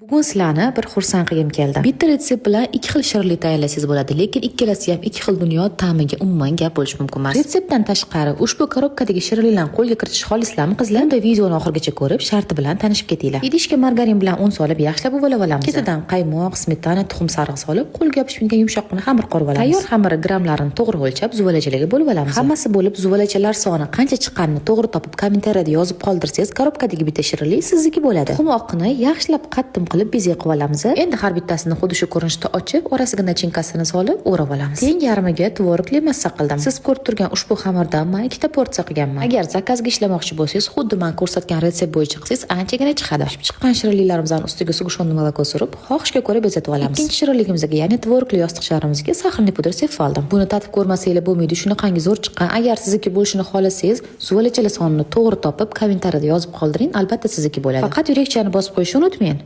Bugun sizlarni bir xursand qilgim keldi. Bitta retsept bilan ikki xil shirinlik tayyorlasangiz bo'ladi, lekin ikkalasi ham ikki xil dunyo ta'miga umuman gap bo'lishi mumkin emas. Retseptdan tashqari ushbu korobkadagi shirinliklarni qo'lga kiritishni xohlaysizlarmi, qizlar? Unda videoni oxirigacha ko'rib, sharti bilan tanishib ketinglar. Idishga margarin bilan un solib, yaxshilab uvalab olamiz. Ketidan qaymoq, smetana, tuxum sarig'i solib, qo'lga yopishmaydigan yumshoqqina xamir qorib olamiz. Tayyor xamirni grammlarini to'g'ri o'lchab, zuvalachalarga bo'lib olamiz. Hammasi bo'lib, zuvalachalar soni qancha chiqqanini to'g'ri topib, kommentariyada yozib qoldirsangiz, korobkadagi bitta shirinlik sizniki bo'ladi. Tuxum oqini yaxshilab qattim qilib bezak qilib olamiz. Endi har bittasini xuddi shu ko'rinishda ochib, orasiga начинка sini solib, o'rab olamiz. Teng yarmiga tvorogli massa qildim. Siz ko'rib turgan ushbu xamirdan men ikkita porsiya qilganman. Agar заказ ga ishlamoqchi bo'lsangiz, xuddi men ko'rsatgan retsept bo'yicha qilsangiz, anchagina chiqadi. Pishib chiqqan shirinliklarimizni ustiga сгущённый молоко surib, xohishga ko'ra bezatib olamiz. Ikkinchi shirinligimizga, ya'ni tvorogli yostiqchalarimizga сахарный pudra sepib oldim. Buni tatib ko'rmasanglar bo'lmaydi, shunaqangi zo'r chiqqan. Agar sizniki bo'lishini xohlasangiz, zuvalachalar sonini to'g'ri topib, kommentariyada yozib qoldiring, albatta sizniki bo'ladi. Faqat yurakchani bosib qo'yishni unutmang.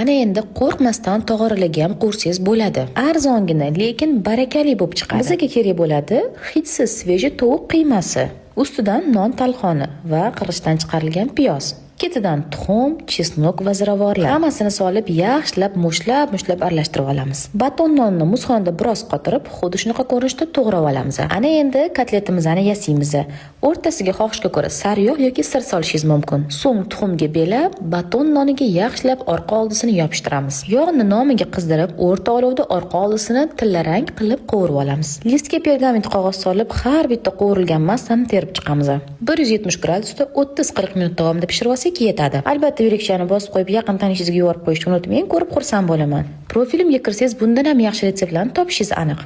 Ana endi qo'rqmasdan tog'oralarga ham quvursangiz bo'ladi. Arzongina, lekin barakali bo'lib chiqadi. Bizga kerak bo'ladi hidsiz свежий tovuq qiymasi, ustidan non talxoni va qirg'ichdan chiqarilgan piyoz. Ketidan tuxum, чеснок va ziravorlar. Hammasini solib, yaxshilab mushlab, mushlab aralashtirib olamiz. Baton nonni muzxonada biroz qotirib, xuddi shunaqa ko'rinishda to'g'rab olamiz. Ana endi kotletimizni yasaymiz. O'rtasiga xohishga ko'ra sariyog' yoki sir solishingiz mumkin. So'ng tuxumga belab, baton noniga yaxshilab orqa oldisini yopishtiramiz. Yog'ni nomiga qizdirib, o'rta olovda orqa oldisini tillarang qilib qovurib olamiz. Listga pergament qog'oz solib, har bitta qovurilgan massani terib chiqamiz. 170 gradusda 30-40 minut davomida pishirib olsak yetadi. Albatta yurakchani bosib qo'yib, yaqin tanishingizga yuborib qo'yishni unutmang, ko'rib xursand bo'laman. Profilimga kirsangiz, bundan ham yaxshi retseptlarni topishingiz aniq.